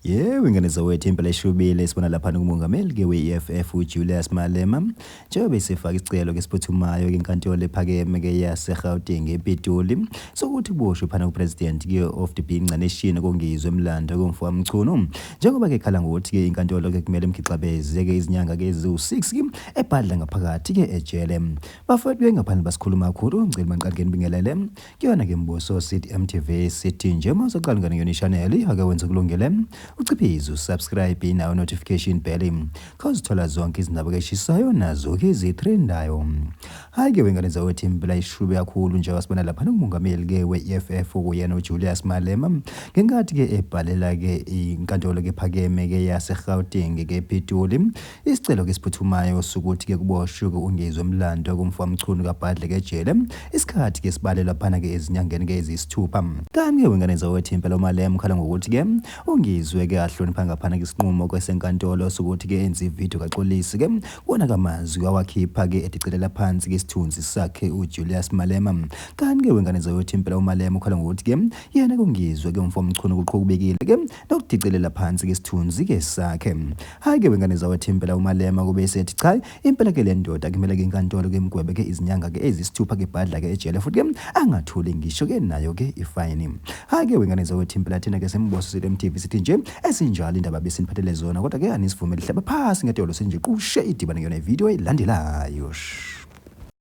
Yebo, ingane zawethu impela ishubile sibona laphana kumongameli-ke we-EFF uJulius Malema njengoba esefaka isicelo-ke esiphuthumayo enkantolo ephakeme-ke yaseGauteng ePitoli sokuthi kuboshwe phana uPresident-ke of the Bhinca Nation koNgizwe Mlando komfo kaMchunu njengoba-ke ekhala ngokuthi-ke inkantolo-ke kumele imgixabeze-ke izinyanga-ke eziwu-6 ebhadla ngaphakathi-ke ejele. Bafowethu bengaphandle basikhuluma kakhulu ngicela manqale nibingelele Kuyona ke Mbuso sithi MTV sithi nje uma usaqala ungene kuyona i-channel ake wenze kulungile uciphize usubscribe nayo notification bell cause uthola zonke izindaba keshisayo nazo ke ezitrendayo. Hayi ke wengane zawethu impela ishube kakhulu njengoba sibona lapha kumongameli ke we-EFF okuyena uJulius Malema ngenkathi ke ebhalela ke inkantolo ke phakeme ke yaseGauteng ke ePitoli Isicelo ke esiphuthumayo sokuthi ke kuboshwe ke uNgizwe Mlando kumfo waMchunu kabhadle ke ejele isikhathi ke sibalelwa phana ke ezinyangeni ke eziyisithupha. Kanti ke wengane zawethu impela uMalema ukhala ngokuthi ke uNgizwe ke ahloniphanga phana ke isinqumo kwesenkantolo sokuthi ke enze ividiyo kaXolisi ke kuwona kamazwi awakhipha ke edicelela phansi ke isithunzi sakhe uJulius Malema. Kanti ke wengane zawethu impela uMalema ukhala ngokuthi ke yena kuNgizwe ke umfo Mchunu kuqhubekile ke nokudicelela phansi ke isithunzi ke sakhe. Hhayi ke wengane zawathi impela uMalema kube esethi cha impela ke le ndoda kumele ke inkantolo ke imgwebe ke izinyanga ke ezisithupha ke bhadla ke ejele futhi ke angatholi ngisho ke nayo ke ifayini. Hhayi ke wengane zawathi impela thina ke semboso sile MTV sithi nje esinjalo indaba besiniphathele zona kodwa ke anisivumele hlaba phasi ngedolo senje qushe idibane kuyona ivideo elandelayo.